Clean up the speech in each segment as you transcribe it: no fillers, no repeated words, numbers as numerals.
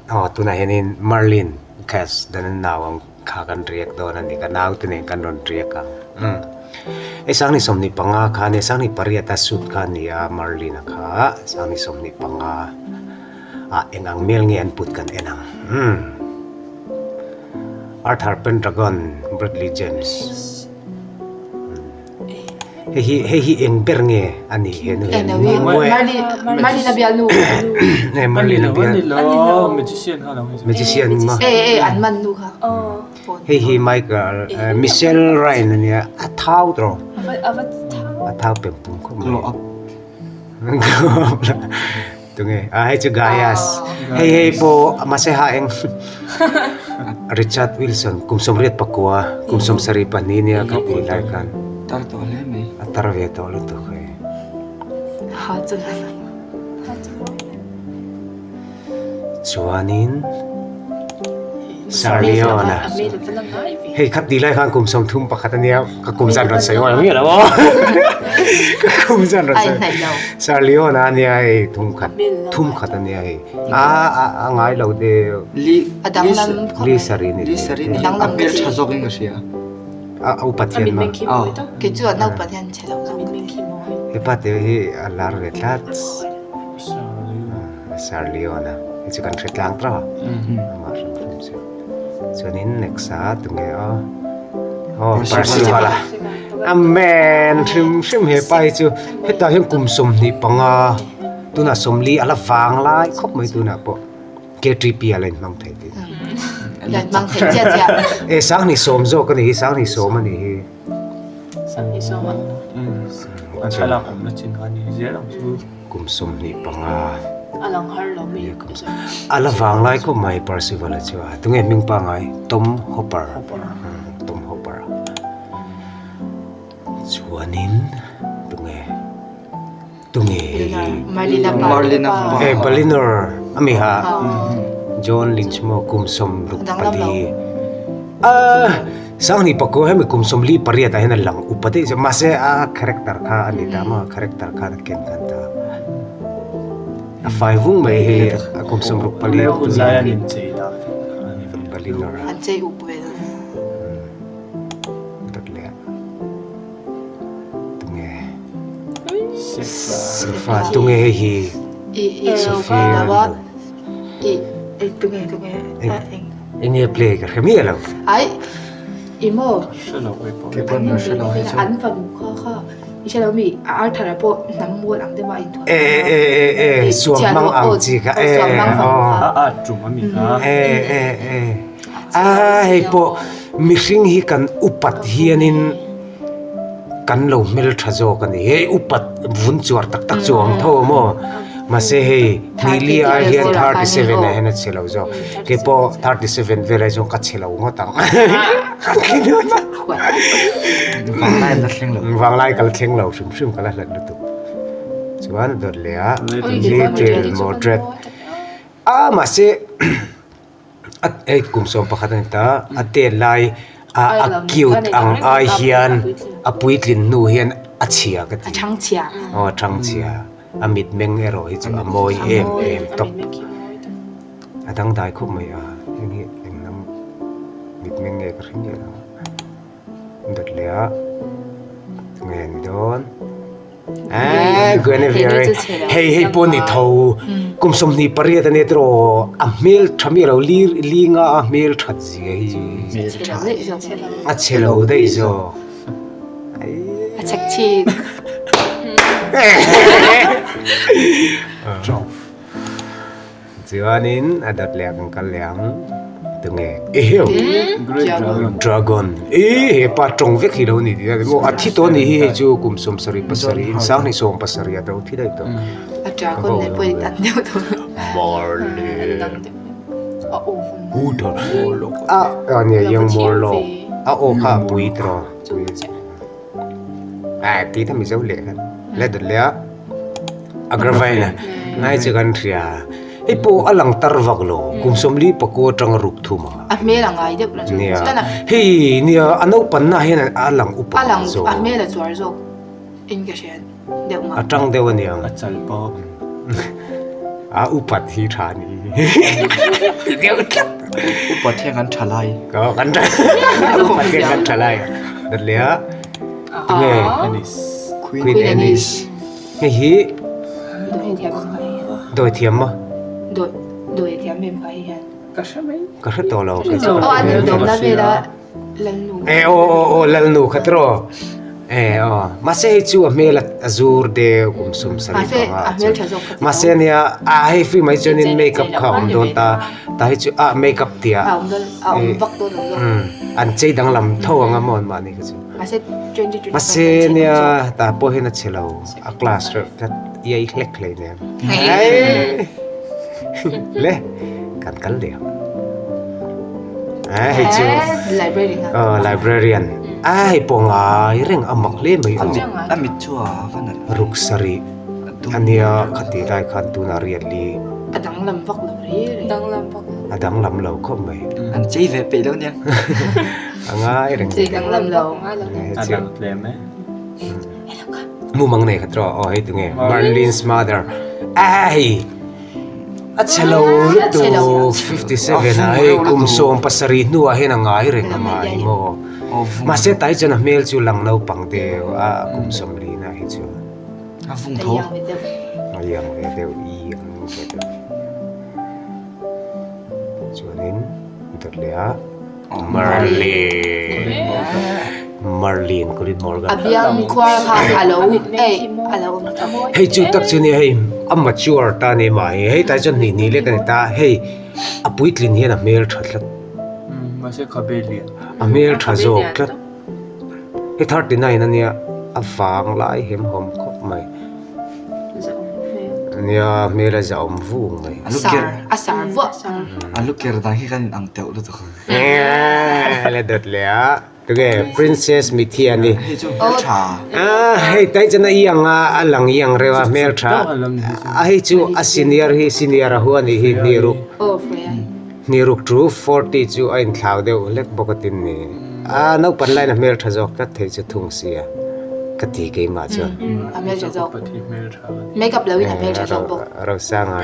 Aw tunah hianin Merlin cast dan an nau ang kha kan riak dawn a ni ka nau te nen kan rawn riak ang umm hei 25 kha a nia 28 a shoot kha a ni a Merlin a kha 25 ah eng ang hmel nge an put kan en ang umm Arthur Pendragon Bradley James. Hei hi hei hi eng ber nge a nih he nu hian ni mawi Marlin a bialnu e Marlin a bial Magician kha lo Magician ma e e an man nu kha hei hi Michael Michelle Ryan a nia a thau tawh a thau pem pum khawp mai Glow up Tunge a hei chu Gaius hei hei pawh mahse ha eng Richard Wilson kum 84 kum 72 nia ka tih lai khan tar tawh hle mai a tar ve tawh lutuk hei ha chu chuanin Sir Leon-a hei khat tih lai khan kum 31 a nia ka kum zan rawn sawi ngailo miah lo aw ka kum zan rawn sawi Sir Leon-a a nia hei thum khat thum khat a nia hei a a ngai lo deuh li sarih ni li sarih ni a hmel tha zawk in ka hria a upa thian ma kei chu an upa hian chhe lo zawk hepa te hi a lar ve tlat Sir Leon-a hei chu kan hre tlang tawh a amah hrim hrim chu chuanin next ah tunge aw aw Percival-a a men hrim hrim he pa hi chu hetah hian kum 25 tunah 40 a la vang lai khawp mai tunah pawh K_T_P a la inhmang thei tih e sanghnih sawm zawk a ni hi sanghnih sawm a ni hi. An thlalak awmna chin kha ni zel ang chu. Kum 25. A lang har lo mi. A la vang lai khawp mai Percival a chu a. Tunge hming pangai Tom Hopper. Tom Hopper. Chuanin tunge tunge hei hi. Marlina Eh Balinor ami ha John Lynch maw kum 64. Ah Sanghnih pakua hemi kum 48 ah hian a lang upa daih zawk mahse a character kha a ni ta maw character kha a ken khan ta a fai vung mai hei a kum 64 hun lai an inchei dah Balinor an chei up ve dawt leh tunge Sefa tunge hei hi Sophia i tunge tunge Enge play ka hre miah lo. Ai i maw. Hre lo kei pawh. Kei pawn ka hre lo hei chu. An fanu kha kha i hre lo mi a Arthur a pawh hnam mual ang deuh a in thuam. E e e e suam mang ang chi kha e aw. A at tum a mi kha. E e e a hei pawh mihring hi kan upat hianin kan lo hmeltha zawk a ni. Hei upat vun chuar tak tak chu a awm tho a maw? Mahse hei Nili ai hian 37 ah hian a chhe lo zawk. Kei pawh 37 velah chuan ka chhe lo ngawt ang. Vanglai an la thleng lo. Vanglai ka la thleng lo hrim hrim ka la hlat lutuk. Chuan dawt leh a Little Mordred. A mahse A hei kum 11 a ni ta a tet lai a a cute ang ai hian a puitlin hnu hian a chhia ka ti. A chhang chhia. Aw a chhang chhia a mit meng erawh hi chu a mawi em em tawp. A dangdai khawp mai a heng hi eng lam mit meng nge ka hre miah lo a dawt leh a nge ni dawn. Eee Guinevere hei hei pawh ni tho kum 28 a nia tiraw a hmel tha miah lo li li nga a hmel that zia hi a chhe lo daih zawk a chek chik Chuanin a dawt leh a kan kal leh ang tunge eheu dragon e hepa tawng vek hi lo ni tih maw a thi tawh a nih hi hei chu kum 77 in 27 a to thi daih tawh a dragon leh pawh in an deuh tawh Marley a a nia young Morlock a aw kha a pui tawh a tih ta mizo leh khan le dawt leh a Agravain a ngai chu kan hria hei pawh a lang tar vak lo kum 44 atanga ruk thum a a hmel a ngai deuh la chu nia hei nia a naupanna hian a lang upa a lang a hmel a chuar zawk in ka hria deuh a tang deuh aniang a chal pawh. A upat hi tha ni. Ti deuh tlat. Upat hian kan tha lai. Kan tha. Upat hian kan tha lai. Dat leh a. Tinge? Annis. Queen Annis. Hei hi dawi thiam maw? Dawi thiam em pa hian. Ka hre mai. Ka hre tawh lo. Aw an indawmna vela Lalnu. E aw aw aw Lalnu kha tiraw. E aw mahse hei chu a hmel a zur deuh kum sum sarih panga a hmel tha zawk kha mahse ania a hei free mai chuanin makeup kha a awm dawn ta ta hi chu a makeup tia a awm dawn a awm vak dawn lo zawk an chei danglam tho ang a maw an mahni kha chu mahse 2025 mahse nia tah pawh hian a chhe lo a class reuh tlat iai hlek hlei nen le kan kal leh ang eh hei chu librarian aw librarian a hei pawh ngai reng a mak hle mai a mit a mit chu a va nalh ruk sarih ania khati lai khan tunah riatli a danglam vak lo ri reng danglam vak lo a danglam lo khawp mai an chei ve peih lo nia a ngai reng chei danglam lo a dang tlem e Mumang nei kha tiraw aw hei tunge Merlin's mother a hei a chhe lo lutuk 57 a hei kum 17 hnuah hian a ngai reng a mai maw mahse tai chuan a hmel chu lang naupang deuh a kum 40 na hi chu a vung tho a iang ve deuh i ang ve deuh chuanin dawt leh a Merlin Merlin Colin Morgan A biang khuar kha a lo ei a lo awm tawh. Hei chu tak chu nia hei a mature ta ni mah hi hei tai chuan hnih hnih lek a ni ta hei a puitlin hian a hmel tha tlat. Mahse khabe lian. A hmel tha zawk tlat. Hei 39 a nia a vang lai hem hawm khawp mai. Nia hmel a zahawm vung mai. A lu ker a sar vuah. A lu ker dan khi kan in ang teuh lutuk. La dawt leh a. Tunge Princess Mithiani. Hei chu hmeltha. Ah hei tai chuan a iang a a lang iang reuh a hmeltha. A hei chu a senior hi senior a hu a nih hi hniruk. Hniruk chu 40 chu a inthlau deuh hlek bawk a tin ni. A naupan laiin a hmeltha zawk tlat thei chu thung sia ka ti keimah chuan. A hmeltha zawk. Makeup lo in a hmeltha zawk bawk. Rosanga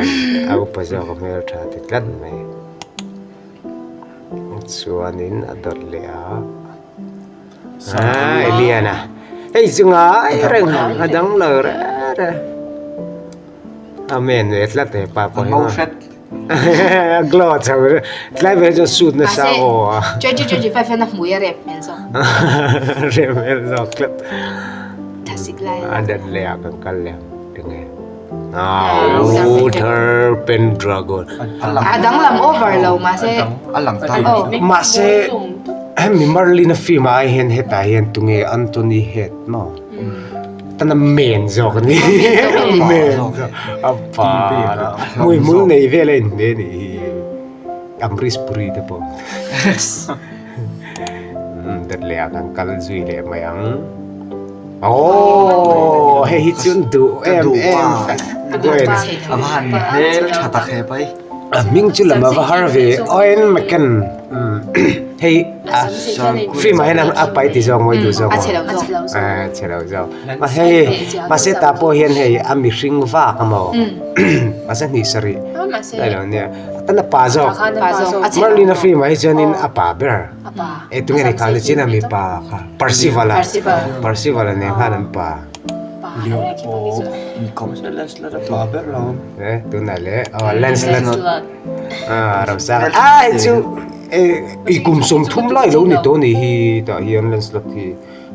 a upa zawk a hmeltha ti tlat mai. Chuanin a dawt leh a. Aa Eliana hei chu ngai reng a dang lo reng reng. Amen ve tlat he pa pawh hi. A ngo hret. Glow chho tlai ve chuan suit nasa aw a. 2025 hian a hmui a rep hmel zawk. Rep hmel zawk tlat. Thasik lai. A dat leh ah kan kal leh ang tinge. Ah Uther Pendragon. A danglam over lo mahse. A lang ta. Mahse hemi Merlin a film ah hian hetah hian tunge Anthony Head maw. Tana men zawk a ni. Men zawk. A pa. Hmui hmul nei vel a inhne a nih hi. Amrish Puri te pawh. Dawt leh ah kan kal zui leh mai ang. Aww hei hi chu an duh em em. Gwen. A va han hmel tha tak he pai. A hming chu lam a va har ve. Owen McCann. Hei a film ah hian a pai ti zawk mawi duh zawk A chhe lo zawk. A chhe lo zawk. Mahse hei mahse tah pawh hian hei a mihring vak a maw mahse hnih sarih daih lo nia tan a pa zawk Merlin a film ah hi chuanin a pa ber e tunge ni kha nichin a mipa kha Percival a Percival a nen khan an pa e tunah leh aw Lancelot a Ramsanga a hei chu i kum 30 lai lo ni tawh a nih hi tah hian Lancelot hi.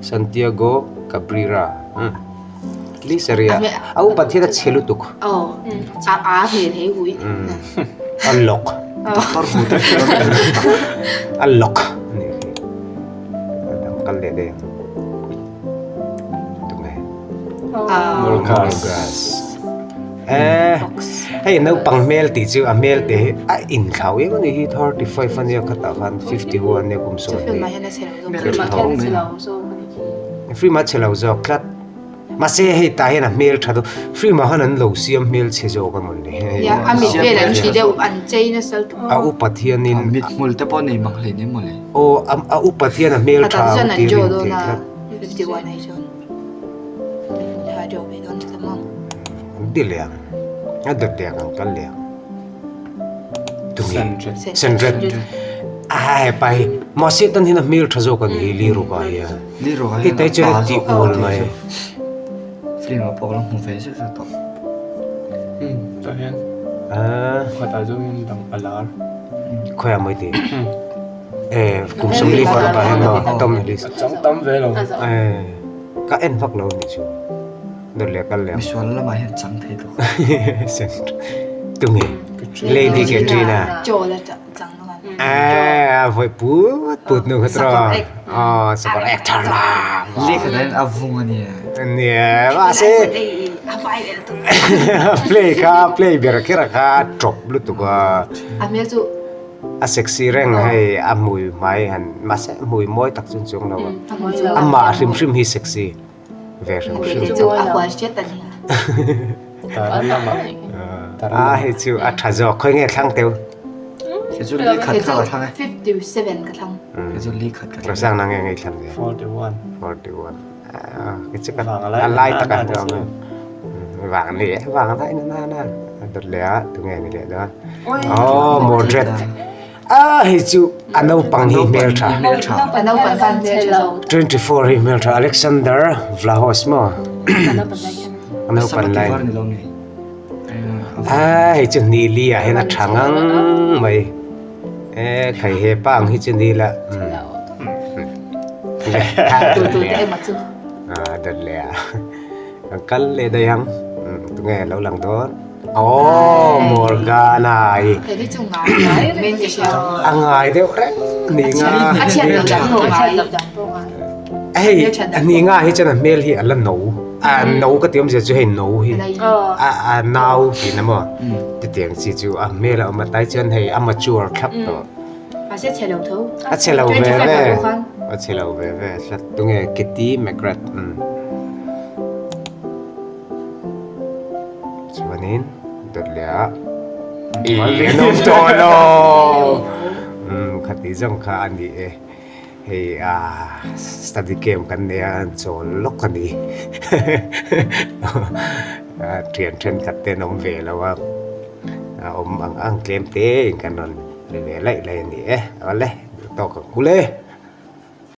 Santiago Cabrera Li saria a upat hian a chhe lutuk. Aw a a hmel hei hui. A lawk. A lawk anih hi. A dang kal leh daih ang. Tunge. Morgan. Eh hei naupang hmel tih chu a hmel te hi a inthlau em anih hi 35 ania khatah khan 51 ania kum 20. Film a chhe lo zawk tlat. Mahse hei tah hian a hmel tha deuh. Film ah khan an lo siam hmel chhe zawk a mawn le. Ia a mit vel an thi deuh an chei nasa lutuk. A upat hianin. Mit hmul te pawh nei mang hleinem maw le. Aw a upat hian a hmel tha ang tih rin theih tlat. An ti leh ang. A dawt leh ang kal leh ang. Tunge? Sandred. A hepa hi mahse tan hian a hmel tha zawk a ni hi Liruka hian. Liruka hian a pa zawk a ni mai. Film ah pawh ka lo hmu ve zeuh zeuh tawh. Hmm, tah hian khatah zawngin dang a lar. Khawiah mawi tih? Eh, kum 40 pa hian maw Tom Ellis. A chang tam ve lo. Eh, ka en vak lo nih chu. Dawt leh kal leh ang. Misual lamah hian chang thei tuk. Tunge? Lady Katrina. Chaw la chang nu kan. Eh, voi put put nu kha tro. Oh, sakawr ek thar lam. Li khat hian a vung a nia. Nia, mahse play kha play ber kher kha tawp lutuk a. A hmel chu a sexy reng hei a hmui hmai han mahse hmui mawi tak chu chuang lo a. Amah hrim hrim hi sexy. Ve hrim hrim. Chu a hual hriat a ni. A hei chu a tha zawk khawi nge thlang teu. Kei chu li khat kha ka thlang e. 57 ka thlang. Kei chu li khat ka thlang. Rosang nang nge ngei thlang ve. 41. 41. Kei chu a lai tak a hmu. Vang ni e vang lai na na na. A dawt leh a tunge ni leh dawn. Oh Mordred. A hei chu a naupang hi hmeltha. A naupang khan hmeltha zawk. 24 hi hmeltha Alexander Vlahos maw? A naupan lai. A hei chu ni li ah hian a tha ngang mai. E khai he pa ang hi chu ni la. Tu tu te emaw chu. A dawt leh a. Kan kal leh daih ang. Tunge lo lang dawn. Aww Morgana i. Hei chu ngai men ka hria. A ngai deuh reng ni nga. A chhiat loh dan pawh ngai. Hei ni nga hi chuan a hmel hi a la no. A no ka ti awmzia chu hei no hi a a nau tihna maw chutiang chi chu a hmel a awm a tlai chuan hei a mature thlap tawh. Mahse chhe lo tho. A chhe lo ve ve. A chhe lo ve ve tlat. Tunge Kitty McGrath. Chuanin dawt leh ah i an awm tawh lo. Khati zawng kha a ni e. Hei study camp kan nei a an chawl lawk a ni. Thian thenkhat te an awm ve lo a. A awm ang ang tlem te in kan rawn ri ve laih laih a ni e. Awle duhtawk ang kul e.